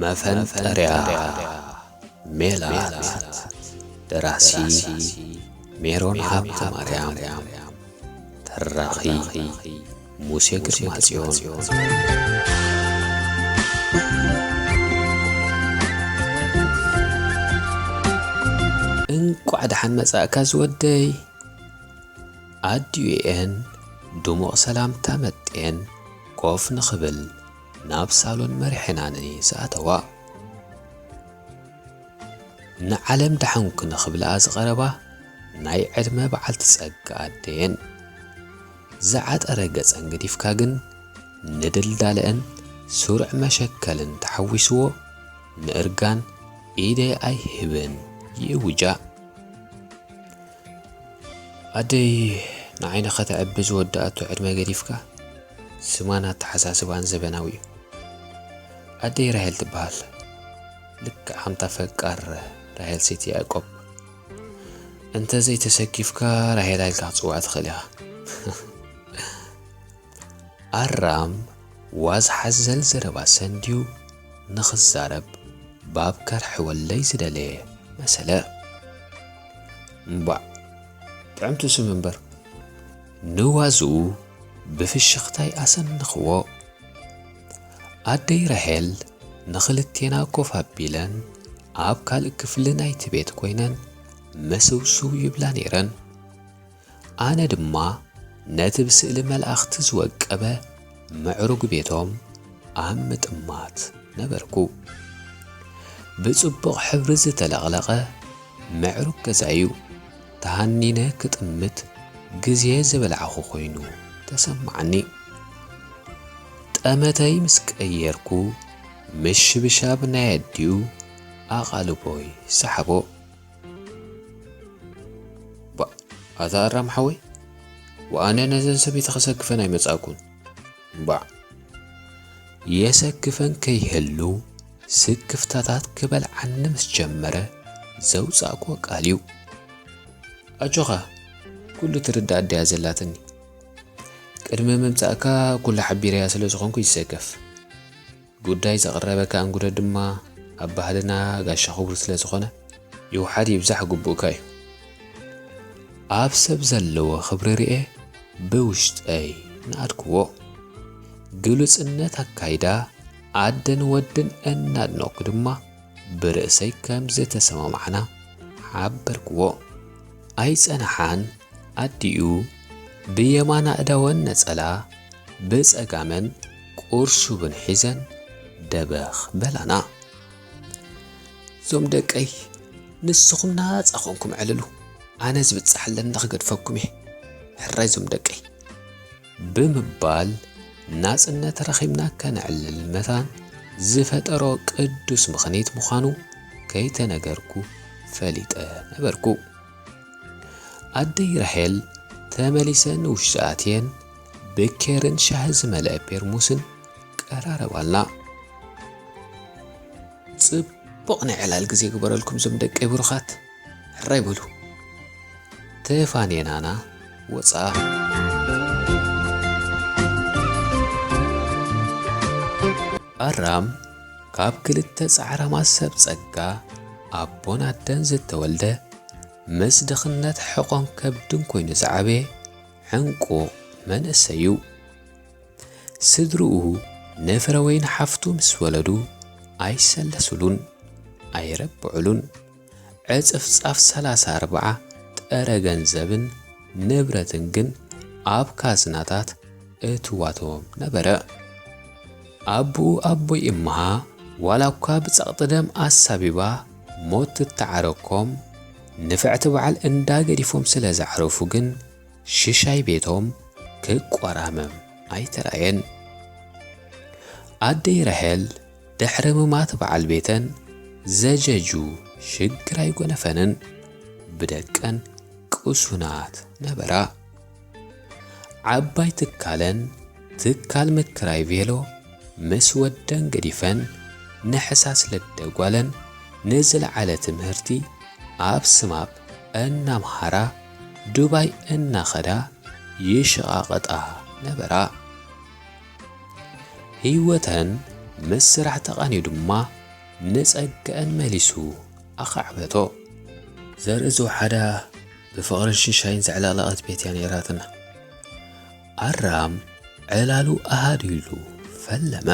መፈንጠርያ ሜላት። ደራሲ ሜሮን ሃብተ ማርያም። ተራኺ ሙሴ ግርማ ጽዮን። እንቋዕ ደሓን መጻእካ ዝወደይ። ኣዲኤን ድሙቕ ሰላምታ መጤን ኮፍ ንኽብል ናብ ሳሎን መሪሐናኒ ዝኣተዋ። ንዓለም ደሓንኩ ንኽብልኣ ዝቐረባ ናይ ዕድመ በዓልቲ ጸጋ ኣደየን። ዝዓጠረ ገጸን ገዲፍካ ግን ንድልዳለአን ስሩዕ መሸከልን ተሓዊስዎ ንእርጋን ኢደይ ኣይህብን ይእውጃ። ኣደይ ንዓይኒ ከተዕቢ ዝወዳእቶ ዕድመ ገዲፍካ ስማን ኣተሓሳስባን ዘበናዊ እዩ። ኣደይ ራሄል ትበሃል። ልክዕ ከምታ ፈቃር ራሄል ሴት ያዕቆብ። እንተዘይተሰኪፍካ ራሄላ ኢልካ ክትጽውዓ ትኽእል ኢኻ። ኣራም ዋዝ ሓዘል ዘረባ ሰንድዩ ንኽዛረብ ባብ ከርሕወለይ ዝደለየ መሰለ። እምባዕ ጥዕምቲ ስም እምበር። ንዋዝኡ ብፍሽኽታይ ኣሰንኽዎ። ኣደይ ራሄል ንኽልቴና ኮፍ ኣቢለን ኣብ ካልእ ክፍሊ ናይቲ ቤት ኮይነን መስውስው ይብላ ነይረን። ኣነ ድማ ነቲ ብስእሊ መላእኽቲ ዝወቀበ ምዕሩግ ቤቶም ኣብ ምጥማት ነበርኩ። ብጽቡቕ ሕብሪ ዝተለቕለቐ ምዕሩግ ገዛ'ዩ። ተሃኒነ ክጥምት ግዜ ዝበላዕኹ ኮይኑ ተሰማዓኒ። ጠመተይ ምስ ቀየርኩ፣ ምሽብሻብ ናይ ኣዲኡ ኣቓልቦይ ሰሓቦ። ባእ፣ ኣታ ኣራም ሓወይ፣ ወኣነ ነዘን ሰበይቲ ከሰክፈን ኣይመጻእኩን። እምባዕ። የሰክፈን ከይህሉ ስክፍታታት ክበልዓኒ ምስ ጀመረ ዘውጻእክዎ ቃል እዩ። ኣጆኻ፣ ኩሉ ትርዳእ ኣደያ ዘላትኒ። ቅድሚ ምምጻእካ ኩሉ ሓቢረያ ስለ ዝኾንኩ ይሰከፍ። ጉዳይ ዘቕረበካ እንጉዶ ድማ ኣብ ባህልና ጋሻ ክቡር ስለ ዝኾነ፣ ይውሓድ ይብዛሕ ግቡእካ እዩ። ኣብ ሰብ ዘለዎ ክብሪ ርኤ ብውሽጠይ ንኣድክዎ። ግሉጽነት ኣካይዳ ኣደን ወድን እናድነቕኩ ድማ ብርእሰይ ከም ዝተሰማማዕና ሓበርክዎ። ኣይጸንሓን ኣዲኡ ብየማን ኣእዳወን ነጸላ ብጸጋመን ቁርሹብን ሒዘን ደበኽ በላና። ዞም ደቀይ ንስኹም ናጻ ኾንኩም ዕልሉ፣ ኣነ ዝብጻሕ ኣለኒ ክገድፈኩም እየ። ሕራይ ዞም ደቀይ። ብምባል ናጽነት ረኺብና ከነዕልል መታን ዝፈጠሮ ቅዱስ ምኽኒት ምዃኑ ከይተነገርኩ ፈሊጠ ነበርኩ። ኣደይ ራሄል ተመሊሰን ውሽጢ ኣትየን ብኬርን ሻሂ ዝመልአ ፔርሙስን ቀራረባልና። ጽቡቕ ናይ ዕላል ግዜ ግበረልኩም ዞም ደቀይ ብሩኻት። ሕራይ በሉ። ተፋኔናና ወጻ። ኣራም ካብ ክልተ ጻዕራማት ሰብ ጸጋ ኣቦን ኣደን ዝተወልደ ምስ ድኽነት ሕቖን ከብድን ኮይኑ ዝዓበየ ዕንቁቕ መንእሰይ እዩ። ስድርኡ ንፍረወይኒ ሓፍቱ ምስ ወለዱ ኣይሰለሱሉን፣ ኣይረብዑሉን። ዕጽፍጻፍ ሰላሳ ኣርብዓ ጥረ ገንዘብን ንብረትን ግን ኣብ ካዝናታት እትዋቶም ነበረ። ኣቦኡ ኣቦይ እምሃ ዋላ እኳ ብጸቕጢ ደም ኣሳቢባ ሞት ትተዓረኮም፣ ንፍዕቲ በዓል እንዳ ገዲፎም ስለ ዘዕረፉ ግን ሽሻይ ቤቶም ክቆራመም ኣይተራእየን። ኣደይ ራሄል ድሕሪ ምማት በዓል ቤተን ዘጀጁ ሽግር ኣይጎነፈንን፣ ብደቀን ቅሱናት ነበራ። ዓባይ ትካለን ትካል ምክራይ ቬሎ ምስ ወደን ገዲፈን ንሕሳስ ለደ ጓለን ንዝለዓለ ትምህርቲ ኣብ ስማፕ እናምሃራ ዱባይ እናኸዳ ይሸቓቐጣ ነበራ። ህይወተን ምስ ስራሕ ተቓንዩ ድማ ንጸግዐን መሊሱ ኣኻዕበቶ። ዘርኢ ዝወሓዳ ብፍቕርን ሽሻይን ዘዕለቕለቐት ቤት እያ ነይራትና። ኣራም ዕላሉ ኣሃዲሉ ፈለመ።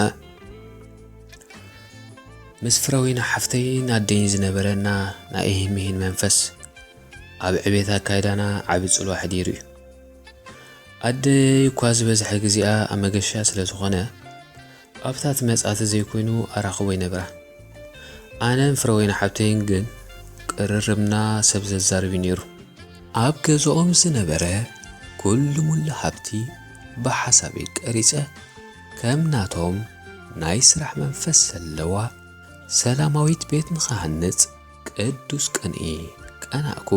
ምስ ፍረወይና ሓፍተይን ኣደይን ዝነበረና ናይ እሂን ምሂን መንፈስ ኣብ ዕቤት ኣካይዳና ዓቢ ጽልዋ ኣሕዲሩ እዩ። ኣደይ እኳ ዝበዝሐ ግዜኣ ኣብ መገሻ ስለ ዝኾነ ኣብታ ትመጽኣ ተዘይኮይኑ ኣራኽቦ ይነብራ። ኣነን ፍረወይና ሓብተይን ግን ቅርርብና ሰብ ዘዛርብ እዩ ነይሩ። ኣብ ገዛኦም ዝነበረ ኩሉ ሙሉ ሃብቲ ብሓሳበይ ቀሪጸ ከም ናቶም ናይ ስራሕ መንፈስ ዘለዋ ሰላማዊት ቤት ንኽሃንጽ ቅዱስ ቅንኢ ቀናእኩ።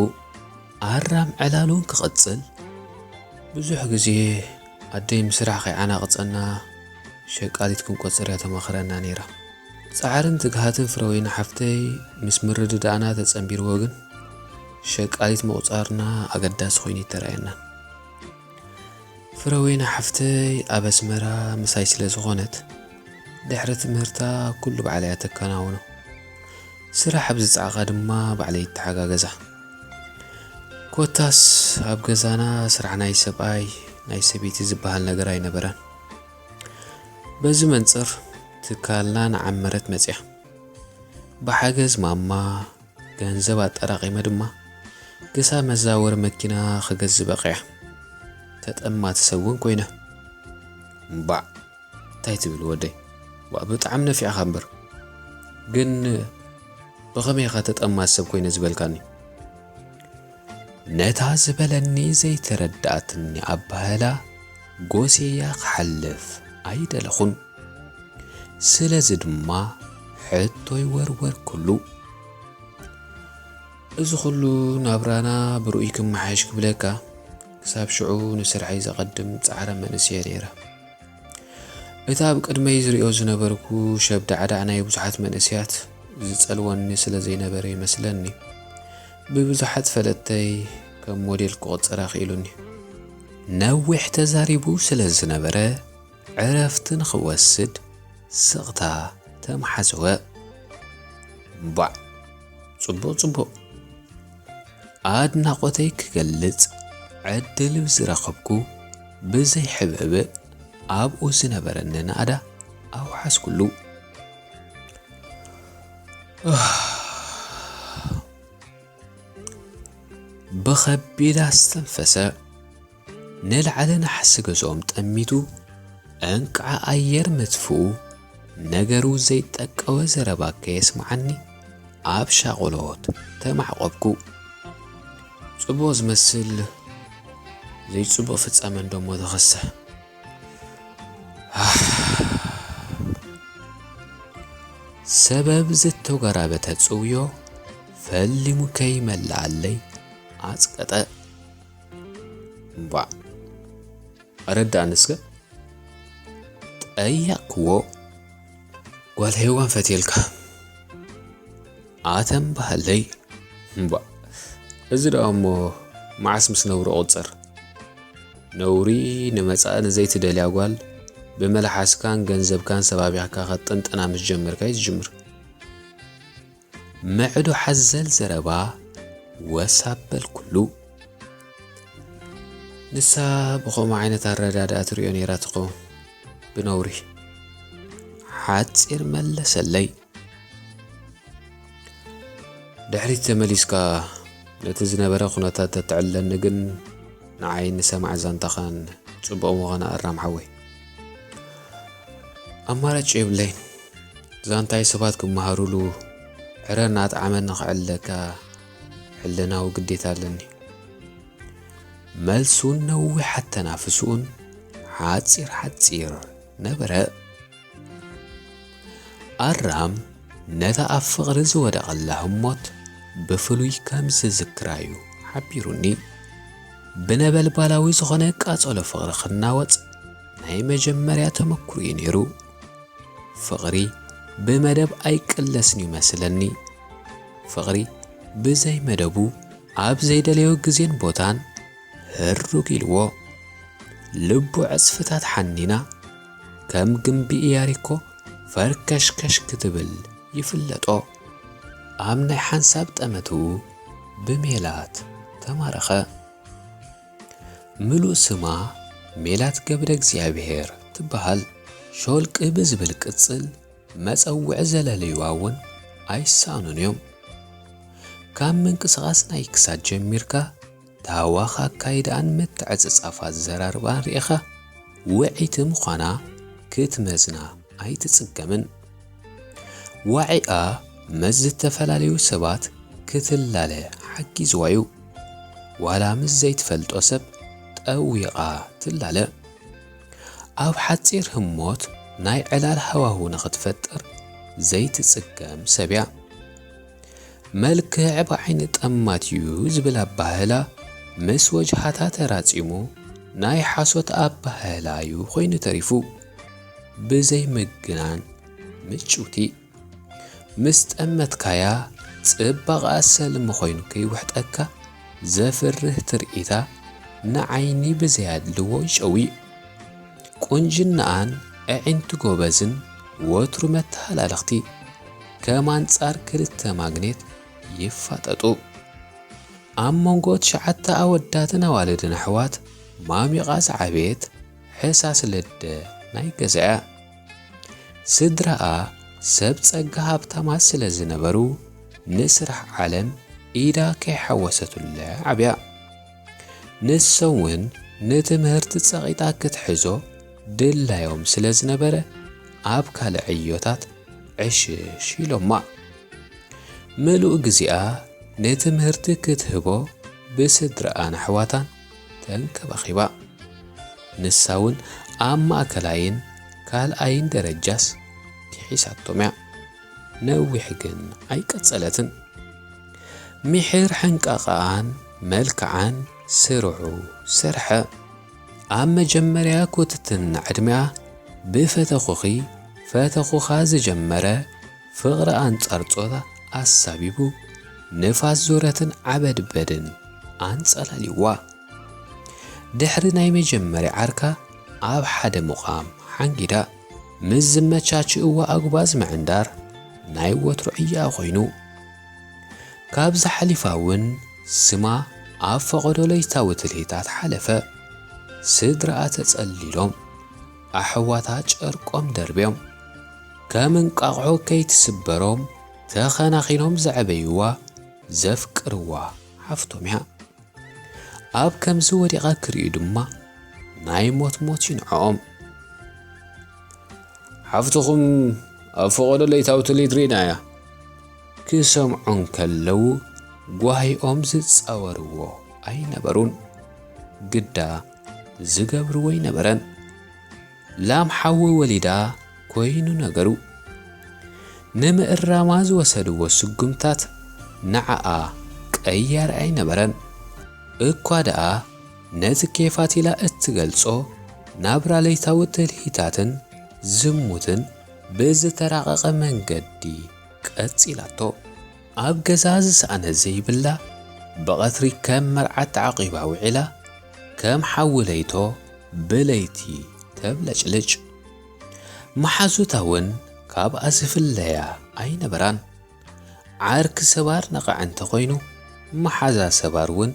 ኣራም ዕላሉን ክቕጽል ብዙሕ ግዜ ኣደይ ምስራሕ ከይዓናቕጸና ሸቃሊት ክንቆጽር እያ ተማኽረና ነይራ። ጻዕርን ትግሃትን ፍረወይኒ ሓፍተይ ምስ ምርድዳእና ተጸንቢርዎ ግን ሸቃሊት ምቑጻርና ኣገዳሲ ኮይኑ ይተራየና። ፍረወይኒ ሓፍተይ ኣብ ኣስመራ ምሳይ ስለ ዝኾነት ድሕሪ ትምህርታ ኩሉ ባዕላ እያ ተከናውኖ። ስራሕ ኣብ ዝጸዓቓ ድማ ባዕለይ ይተሓጋገዛ። ኮታስ ኣብ ገዛና ስራሕ ናይ ሰብኣይ ናይ ሰበይቲ ዝበሃል ነገር ኣይነበረን። በዚ መንጽር ትካልና ንዓመረት መጽያ። ብሓገዝ ማማ ገንዘብ ኣጠራቒመ ድማ ክሳብ መዛወሪ መኪና ክገዝእ በቒዐ። ተጠማቲ ሰብ እውን ኮይነ። እምባዕ፣ እንታይ ትብል ወደይ? ዋእ፣ ብጣዕሚ ነፊዕኻ እምበር። ግን ብኸመይ ኢኻ ተጠማቲ ሰብ ኮይነ ዝበልካኒ? ነታ ዝበለኒ ዘይተረድኣትኒ ኣባህላ ጎስየያ ክሓልፍ ኣይደለኹን። ስለዚ ድማ ሕቶይ ወርወርኩሉ። እዚ ኩሉ ናብራና ብርኡይ ክመሓየሽ ክብለካ፣ ክሳብ ሽዑ ንስርሐይ ዘቐድም ጻዕራም መንእሰይ እየ ነይረ። እቲ ኣብ ቅድመይ ዝሪኦ ዝነበርኩ ሸብዳዕዳዕ ናይ ብዙሓት መንእሰያት ዝጸልወኒ ስለ ዘይነበረ ይመስለኒ፣ ብብዙሓት ፈለጥተይ ከም ሞዴል ክቑጸር ኣኽኢሉኒ። ነዊሕ ተዛሪቡ ስለ ዝነበረ፣ ዕረፍቲ ንኽወስድ ስቕታ ተመሓዘወ። እምባዕ፣ ጽቡቕ፣ ጽቡቕ። ኣድናቖተይ ክገልጽ ዕድል ብዝረኸብኩ፣ ብዘይ ሕብእብእ ኣብኡ ዝነበረኒ ናእዳ ኣውሓስኩሉ። ብኸቢድ ኣስተንፈሰ። ንላዕሊ ናሕሲ ገዝኦም ጠሚቱ፣ እንቃዕ ኣየር ምትፍኡ፣ ነገሩ ዘይጠቀወ ዘረባ ከየስምዓኒ፣ ኣብ ሻቕሎት ተማዕቆብኩ። ጽቡቕ ዝመስል ዘይጽቡቕ ፍጻመ እንዶ እሞ ተኸስተ። ሰበብ ዝተጎራበተ ጽውዮ ፈሊሙ ከይመልኣለይ ኣጽቀጠ። እምባዕ፣ ኣረዳእኒ እስከ። ጠየቕክዎ። ጓል ሄዋን ፈትየልካ። ኣተም በሃለይ። እምባዕ፣ እዚ ደኣ እሞ መዓስ ምስ ነውሪ ቁጽር? ነውሪ ንመጻኢ ንዘይትደልያ ጓል ብመልሓስካን ገንዘብካን ሰባቢኽካ ከጥንጥና ምስ ጀመርካ እዩ ዝጅምር። ምዕዶ ሓዘል ዘረባ ወስ ኣበልኩሉ። ንሳ ብኸምኡ ዓይነት ኣረዳድኣ ትሪኦ ነይራ ትኸውን። ብነውሪ ሓጺር መለሰለይ። ድሕሪት ተመሊስካ ነቲ ዝነበረ ኩነታት ተትዕልለኒ ግን ንዓይን ንሰማዒ ዛንታኻን ጽቡቕ ምኾነ ኣራም ሓወይ። ኣማራጭ የብለይን። ዛንታይ ሰባት ክመሃሩሉ ዕረ እናጥዓመኒ ክዕልለካ ሕልናዊ ግዴታ ኣለኒ። መልሱን ነዊሕ ኣተናፍስኡን ሓጺር ሓጺር ነበረ። ኣራም ነታ ኣብ ፍቕሪ ዝወደቐላ ህሞት ብፍሉይ ከም ዝዝክራ እዩ ሓቢሩኒ። ብነበልባላዊ ዝኾነ ቃጸሎ ፍቕሪ ክናወጽ ናይ መጀመርያ ተመኩሮ'ዩ ነይሩ። ፍቕሪ ብመደብ ኣይቅለስን እዩ መስለኒ። ፍቕሪ ብዘይ መደቡ ኣብ ዘይደለዮ ግዜን ቦታን ህሩግ ኢልዎ። ልቡ ዕጽፍታት ሓኒና ከም ግምቢ ኢያሪኮ ፈርከሽከሽ ክትብል ይፍለጦ። ኣብ ናይ ሓንሳብ ጠመትኡ ብሜላት ተማረኸ። ምሉእ ስማ ሜላት ገብረ እግዚኣብሔር ትበሃል። ሾልቂ ብዝብል ቅጽል መጸውዒ ዘለለይዋ እውን ኣይሰኣኑን እዮም። ካብ ምንቅስቓስ ናይ ክሳድ ጀሚርካ፣ ታዋኽ ኣካይዳኣን ምትዕጽጻፍ ኣዘራርባን ርኢኻ፣ ውዕይቲ ምዃና ክትመዝና ኣይትጽገምን። ዋዒኣ ምስ ዝተፈላለዩ ሰባት ክትላለ ሓጊዝዋ እዩ። ዋላ ምስ ዘይትፈልጦ ሰብ ጠዊቓ ትላለ። ኣብ ሓጺር ህሞት ናይ ዕላል ሃዋሁ ንኽትፈጥር ዘይትጽገም ሰብ እያ። መልክዕ ብዓይኒ ጠማት እዩ ዝብል ኣባህላ ምስ ወጅሃታ ተራጺሙ ናይ ሓሶት ኣባህላ እዩ ኮይኑ ተሪፉ። ብዘይ ምግናን ምጭውቲ። ምስ ጠመትካያ ጽባቐኣ ሰልሚ ኮይኑ ከይውሕጠካ ዘፍርህ ትርኢታ ንዓይኒ ብዘያድልዎ ይጨዊ። ቁንጅናኣን ኣዒንቲ ጎበዝን ወትሩ መተሃላለኽቲ፣ ከም ኣንጻር ክልተ ማግኔት ይፋጠጡ። ኣብ መንጎ ትሽዓተ ኣወዳትን ኣዋልድን ኣሕዋት ማሚቓ ዝዓበየት ሕሳስ ለደ ናይ ገዛ እያ። ስድራኣ ሰብ ጸጋ ሃብታማት ስለ ዝነበሩ፣ ንስራሕ ዓለም ኢዳ ከይሓወሰትለ ዓብያ። ንሶም እውን ንትምህርቲ ጸቒጣ ክትሕዞ ድላዮም ስለ ዝነበረ፣ ኣብ ካልእ ዕዮታት ዕሽሽ ኢሎማ። ምሉእ ግዜኣ ንትምህርቲ ክትህቦ ብስድራኣን ኣሕዋታን ተንከባኺባ። ንሳ እውን ኣብ ማእከላይን ካልኣይን ደረጃስ ኪሒሳቶም እያ። ነዊሕ ግን ኣይቀጸለትን። ምሒር ሕንቃቓኣን መልክዓን ስርዑ ሰርሐ። ኣብ መጀመርያ ኩትትና ዕድሚኣ ብፈተኹኺ ፈተኹኻ ዝጀመረ ፍቕሪ ኣንጻር ጾታ ኣሳቢቡ ንፋስ ዙረትን ዓበድበድን ኣንጸላልይዋ። ድሕሪ ናይ መጀመርያ ዓርካ ኣብ ሓደ ምቋም ሓንጊዳ ምስ ዝመቻችእዋ ኣጉባዝ ምዕንዳር ናይ ወትሩ ዕያኣ ኮይኑ። ካብዚ ሓሊፋ እውን ስማ ኣብ ፈቐዶ ለይታዊ ትልሂታት ሓለፈ። ስድራኣ ተጸሊሎም፣ ኣሕዋታ ጨርቆም ደርብዮም፣ ከም እንቋቑሖ ከይትስበሮም ተኸናኺኖም ዘዕበይዋ ዘፍቅርዋ ሓፍቶም እያ። ኣብ ከምዚ ወዲቓ ክርእዩ ድማ ናይ ሞት ሞት እዩ ንዕኦም። ሓፍትኹም ኣብ ፈቐዶ ለይታዊ ትልሂት ርኢናያ። ክሰምዑ እንከለዉ ጓሂኦም ዝጻወርዎ ኣይነበሩን። ግዳ ዝገብርዎ ኣይነበረን። ላም ሓዊ ወሊዳ ኮይኑ ነገሩ። ንምእራማ ዝወሰድዎ ስጉምታት ንዓኣ ቀያሪ ኣይነበረን። እኳ ደኣ ነቲ ኬፋት ኢላ እትገልጾ ናብራ ለይታዊ ትልሂታትን ዝሙትን ብዝተራቐቐ መንገዲ ቀጺላቶ። ኣብ ገዛ ዝሰኣነ ዘይብላ፣ ብቐትሪ ከም መርዓት ተዓቂባ ውዒላ፣ ከም ሓዊ ለይቶ ብለይቲ ተብለጭልጭ። መሓዙታ እውን ካብኣ ዝፍለያ ኣይነበራን። ዓርኪ ሰባር ነቓዕ እንተኾይኑ፣ መሓዛ ሰባር እውን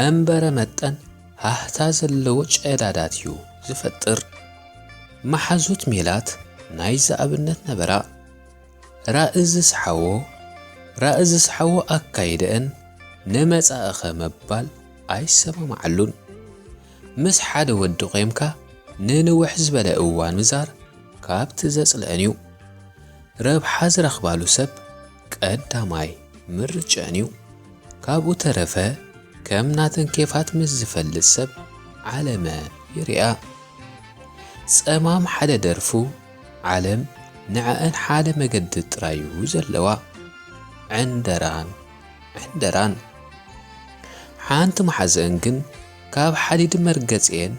እምበረ መጠን ሃህታ ዘለዎ ጨዳዳት እዩ ዝፈጥር። መሓዙት ሜላት ናይዚ ኣብነት ነበራ። ራኢ ዝስሓዎ፣ ራኢ ዝስሓዎ ኣካይደአን ንመጻእኸ ምባል ኣይሰማማዓሉን። ምስ ሓደ ወዲ ቆይምካ ንንውሕ ዝበለ እዋን ምዛር ካብቲ ዘጽልአን እዩ። ረብሓ ዝረኽባሉ ሰብ ቀዳማይ ምርጭአን እዩ። ካብኡ ተረፈ ከም ናተን ኬፋት ምስ ዝፈልጥ ሰብ ዓለመ ይሪኣ። ጸማም ሓደ ደርፉ ዓለም ንዐአን ሓደ መገዲ ጥራዩ ዘለዋ። ዕንደራን ዕንደራን። ሓንቲ መሓዘአን ግን ካብ ሓዲድ መርገጺኤን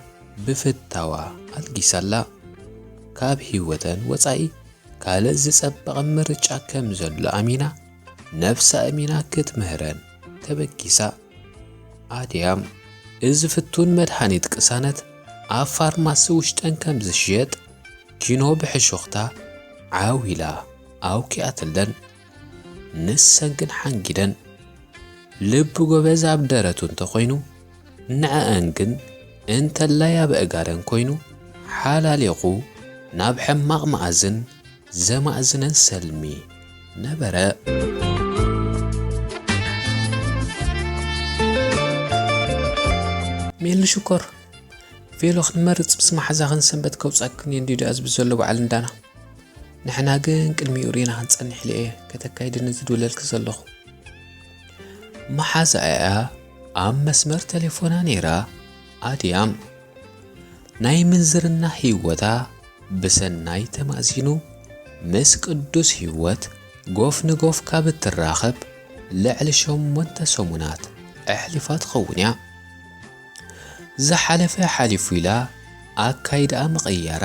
ብፍታዋ ኣልጊሳላ። ካብ ህይወተን ወጻኢ ካልእ ዝጸበቐ ምርጫ ከም ዘሎ ኣሚና፣ ነብሳ ኣሚና ክትምህረን ተበጊሳ። ኣድያም፣ እዚ ፍቱን መድሃኒት ቅሳነት ኣብ ፋርማሲ ውሽጠን ከም ዝሽየጥ ኪኖ ብሕሹኽታ ዓው ኢላ ኣውኪኣትለን። ንሰን ግን ሓንጊደን። ልቢ ጎበዝ ኣብ ደረቱ እንተኾይኑ፣ ንዐኣን ግን እንተላይ ኣብ ኣእጋረን ኮይኑ ሓላሊኹ ናብ ሕማቕ መኣዝን ዘማእዝነን ሰልሚ ነበረ። ሜሉ ሽኮር፣ ቬሎ ክንመርጽ ምስ መሓዛኽን ሰንበት ከውጻክን እየ እንድዩ ደኣ ዝብል ዘሎ በዓል እንዳና። ንሕና ግን ቅድሚኡ ሪና ክንጸንሕ ኢለ እየ ከተካይድኒ ዝድውለልኪ ዘለኹ። መሓዛኣ እያ ኣብ መስመር ተሌፎና ነይራ። ኣድያም ናይ ምንዝርና ህይወታ ብሰናይ ተማእዚኑ ምስ ቅዱስ ህይወት ጎፍ ንጎፍ ካብ እትራኸብ ልዕሊ ሸሞንተ ሰሙናት ኣሕሊፋ ትኸውን እያ። ዝሓለፈ ሓሊፉ ኢላ ኣካይዳኣ ምቕያራ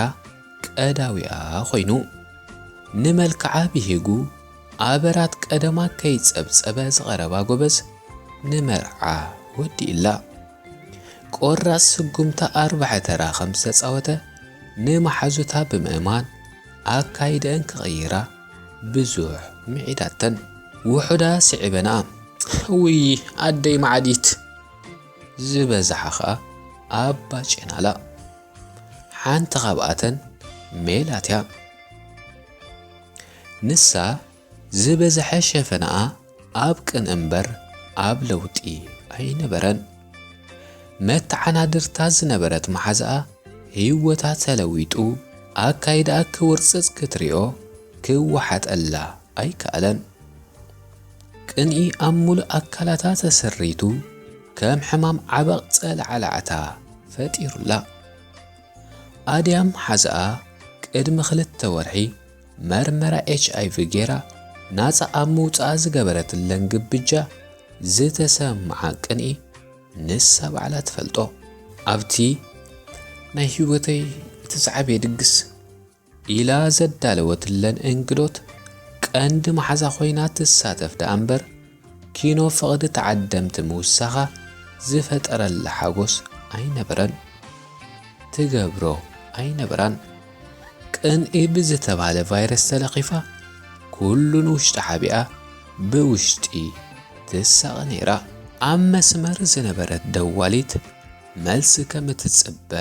ቀዳዊኣ ኮይኑ፣ ንመልክዓ ብሂጉ ኣበራት ቀደማ ከይጸብጸበ ዝቐረባ ጎበዝ ንመርዓ ወዲእላ። ቆራጽ ስጉምታ ኣርባዕተ ተራ ከም ዝተጻወተ ንመሓዙታ ብምእማን ኣካይደአን ክቕይራ ብዙሕ ምዒዳተን። ውሑዳ ስዒበንኣ። ውይ ኣደይ መዓዲት ዝበዝሓ ኸኣ ኣባጭናላ። ሓንቲ ካብኣተን ሜላት እያ። ንሳ ዝበዝሐ ሸፈናኣ ኣብ ቅን እምበር ኣብ ለውጢ ኣይነበረን። መተዓናድርታ ዝነበረት መሓዛኣ ህይወታ ተለዊጡ ኣካይዳኣ ክውርጽጽ ክትሪኦ ክወሓጠላ ኣይከኣለን። ቅንኢ ኣብ ሙሉእ ኣካላታ ተሰሪቱ ከም ሕማም ዓበቕ ጸላዕላዕታ ፈጢሩላ። ኣድያም ሓዝኣ ቅድሚ ክልተ ወርሒ መርመራ ኤች ኣይ ቪ ጌራ ናጻ ኣብ ምውጻኣ ዝገበረትለን ግብጃ ዝተሰምዓ ቅንኢ ንሳ ባዕላ ትፈልጦ። ኣብቲ ናይ ህይወተይ እቲ ዝዓበየ ድግስ ኢላ ዘዳለወትለን እንግዶት ቀንዲ መሓዛ ኮይና ትሳተፍ ደኣ እምበር ኪኖ ፍቕዲ ተዓደምቲ ምውሳኻ ዝፈጠረላ ሓጎስ ኣይነበረን። ትገብሮ ኣይነበራን። ቅንኢ ብዝተባህለ ቫይረስ ተለኺፋ ኩሉ ንውሽጢ ሓቢኣ ብውሽጢ ትሳቐ ነይራ። ኣብ መስመር ዝነበረት ደዋሊት መልሲ ከም እትጽበ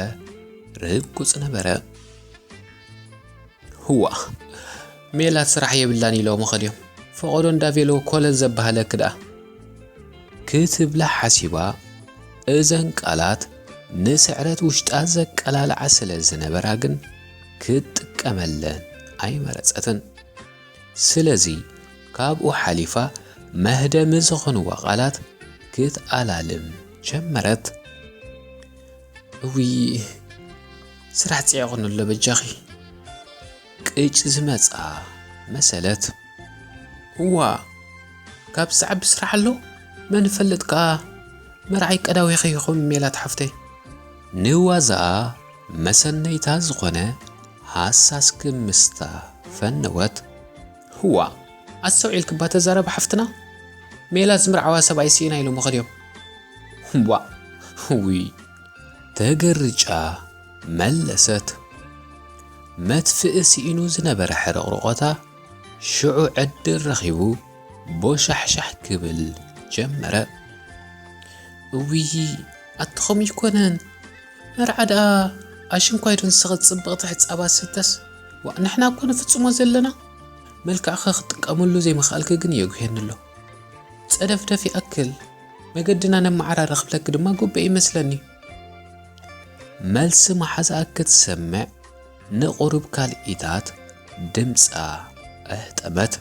ርጉጽ ነበረ። ህዋ ሜላት ስራሕ የብላን ኢሎም ኸድዮም ፈቐዶ እንዳቤለዎ ኮለል ዘባህለክ ደኣ ክትብላ ሓሲባ እዘን ቃላት ንስዕረት ውሽጣ ዘቀላልዓ ስለ ዝነበራ ግን ክትጥቀመለን ኣይመረጸትን። ስለዚ ካብኡ ሓሊፋ መህደሚ ዝኾንዋ ቃላት ክትኣላልም ጀመረት። እውይ ስራሕ ጽዒቑኒ ኣሎ በጃኺ። ቅጭ ዝመጻ መሰለት። እዋ ካብ ዝዓቢ ስራሕ ኣሎ መን ይፈልጥ ከኣ መርዓይ ቀዳዊኺ ይኹን ሜላት ሓፍተይ። ንዋዛኣ መሰነይታ ዝኾነ ሃሳስ ክምስታ ፈነወት። ህዋ ኣስተውዒልክባ ተዛረቢ ሓፍትና ሜላት ዝምርዓዋ ሰብኣይ ስኢና ኢሎም ኸድዮም። ህዋ ህዊ ተገርጫ መለሰት። መትፍኢ ስኢኑ ዝነበረ ሕርቕርቖታ ሽዑ ዕድል ረኺቡ ቦሻሕሻሕ ክብል ጀመረ። እውይ ኣትኸም ይኮነን መርዓ ደኣ ኣሽንኳይ ዶ ንስኺ ጽብቕቲ ሕጻባ ስተስ ዋእ ንሕና እኮ ንፍጽሞ ዘለና መልክዕኺ ክትጥቀመሉ ዘይምኽኣልኪ ግን የጉህየኒ ኣሎ። ጸደፍደፍ ይኣክል መገድና ነመዓራሪ ክብለኪ ድማ ግቡእ ይመስለኒ። መልሲ መሓዛኣ ክትሰምዕ ንቑሩብ ካልኢታት ድምጻ ኣህጠመት።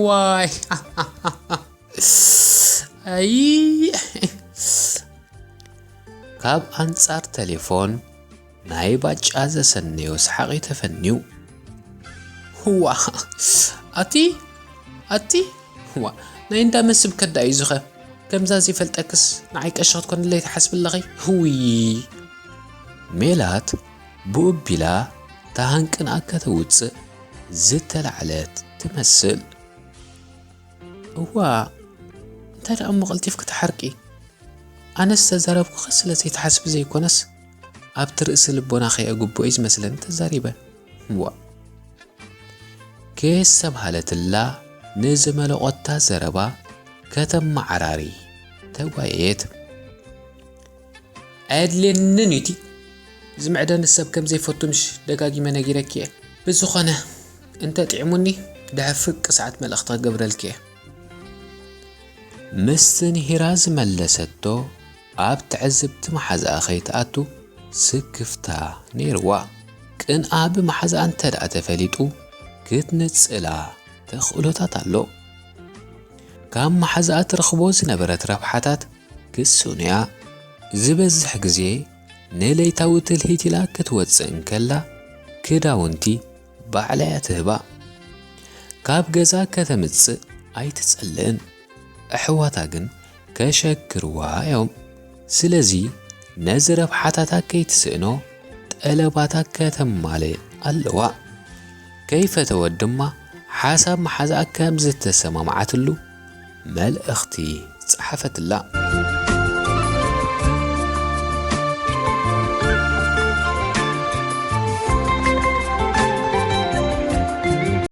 ዋይ ኣይ ካብ ኣንጻር ተሌፎን ናይ ባጫ ዘሰነዮ ሰሓቒ ተፈንዩ። ህዋ ኣቲ ኣቲ ህዋ ናይ እንዳ መስብ ከዳ እዩ ዝኸ ከምዛ ዘይፈልጠክስ ንዓይ ቀሺ ክትኮንለይ ትሓስቢ ኣለኺ ህውይ። ሜላት ብኡቢላ ታሃንቅንኣ ከተውጽእ ዝተላዕለት ትመስል። እዋ እንታይ ደኣ እሞ ቀልጢፍኪ ተሓርቂ። ኣነስ ተዛረብኩኺ ስለ ዘይትሓስቢ ዘይኮነስ ኣብቲ ርእሲ ልቦና ከየግቦ እዩ ዝመስለኒ ተዛሪበ። ዋ። ከየስተብሃለትላ ንዝመለቖታ ዘረባ ከተመዓራሪ ተጓየየት። ኣየድልየንን እዩ እቲ ዝምዕደኒ ሰብ ከም ዘይፈቱ ምሽ ደጋጊመ ነጊረኪ እየ። ብዝኾነ እንተ ጥዕሙኒ ድሕሪ ፍርቂ ሰዓት መልእኽቲ ክገብረልኪ እየ። ምስትንሂራ ዝመለሰቶ ኣብ ትዕዝብቲ መሓዝኣ ከይትኣቱ ስክፍታ ነይርዋ። ቅንኣ ብመሓዝኣ እንተ ደኣ ተፈሊጡ ክትንጽላ ተኽእሎታት ኣሎ። ካብ መሓዝኣ ትረኽቦ ዝነበረት ረብሓታት ክስኑያ። ዝበዝሕ ግዜ ንለይታዊ ትልሂት ኢላ ክትወጽእ እንከላ ክዳውንቲ ባዕላ እያ ትህባ። ካብ ገዛ ከተምጽእ ኣይትጸልእን። ኣሕዋታ ግን ከሸክርዋ እዮም። ስለዚ ነዚ ረብሓታታ ከይትስእኖ ጠለባታ ከተማልእ ኣለዋ። ከይፈተወት ድማ ሓሳብ መሓዝኣ ከም ዝተሰማምዓትሉ መልእኽቲ ጸሓፈትላ።